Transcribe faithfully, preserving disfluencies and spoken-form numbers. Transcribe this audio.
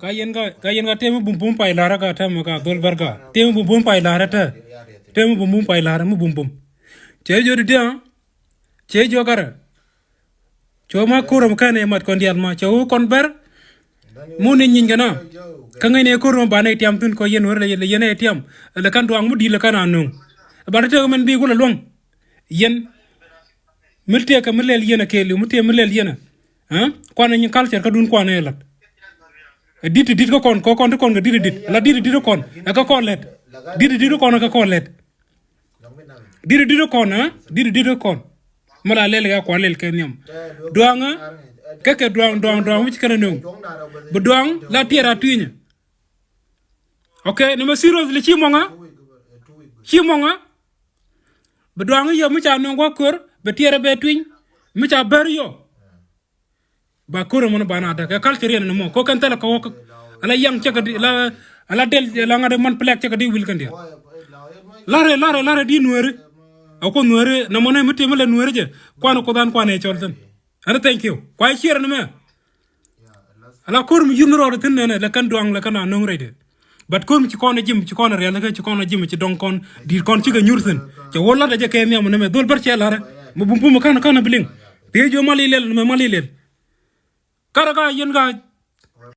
Ka yɛn ka, ka yɛn ka tëë mi bumbum pay la̱rä ka tëë mi ka dhol bär ka. Tëë mi bumbum pay la̱rä tëë. Tëë mi bumbum pay la̱rä mi bumbum. Cɛ jiö di dia̱a̱. Cɛ jiö karɛ. Cɛ wä ma ko̱r mi kɛn ɛ mat kɔn diaal ma. Cɛ wä kɔn bär. Mun ni nyieny kɛ na. Kä ŋäcnɛ ko̱r mi banɛ tiam thi̱n kɔ yɛn wä rɛ lɛ yɛn ɛ tiam. Lɛ kɛn duaŋ mi di̱i̱t lɛ kɛn a nöŋ. Bat tëë kɛ mɛn bi kulɛ luäŋ. Yɛn. Mi tëë kɛ mi lɛl yɛn ɛ kɛɛliw, mi tëë mi lɛl yɛn ɛ. Ɛ? Kuanɛ nyin culture kä dun kuanɛ ɛ lat. Ɛ dit ti dit kä kɔn, kɔ kɔn ti kɔn kɛ dit ti dit. La dit ti dit kä kɔn, ɛ kä kɔn lɛt. Dit ti dit kä kɔn, ɛ kä kɔn lɛt. Dit ti dit kä kɔn, ɛ? Dit ti dit kä kɔn. Mi la lɛl kɛ kuan lɛl kɛ nhiam. Duaŋä, kɛ kɛ duaŋ, duaŋ, duaŋ, mi ci kɛn ɛ nöŋ. Bi duaŋ, la tiɛɛr a tuinyɛ. Okay, nɛ mɛ seriously, ci mɔŋä? Ci mɔŋä? Bi duaŋ yɔ mi ca nöŋ wä kör, bi tiɛɛr bɛ tuiny, mi ca bär yɔ. Ba kör mɔn ba na däk, ɛ culture yɛn ni mɔ, ko kɛn thɛlɛ kɛ wä, ala yaŋ cɛ kɛ di, ala, ala del, ala ŋa̱t man plɛk cɛ kɛ di wil kɛn diɛ. Larɛ, larɛ, larɛ di nuɛri. A ko nuɛri, na mɔn mi ti mi lɛ nuɛri jɛ, kuan ko dan kuan ɛ cɔl thin. Ɛn thank you. Kua ciɛɛr ni mɛ. Ala ko̱r mi yun rɔɔd thin nɛnɛ, lɛ kɛn duaŋ, lɛ kɛn a no̱ŋ rɛydɛ. But ko̱r mi ci kɔn a jim, ci kɔn a rial, lɛ kɛ ci kɔn a jim, ci dɔŋ kɔn, di̱i̱t kɔn cikɛ nyur thin. Cɛ wä lat a jɛ kɛ nhiam nɛmɛ, dhol bär cɛ larɛ. Mi bum bum kan, kan a biliŋ. Pee jiö mal ilɛl, nɛmɛ mal ilɛl. Karɛ ka yɛn ka,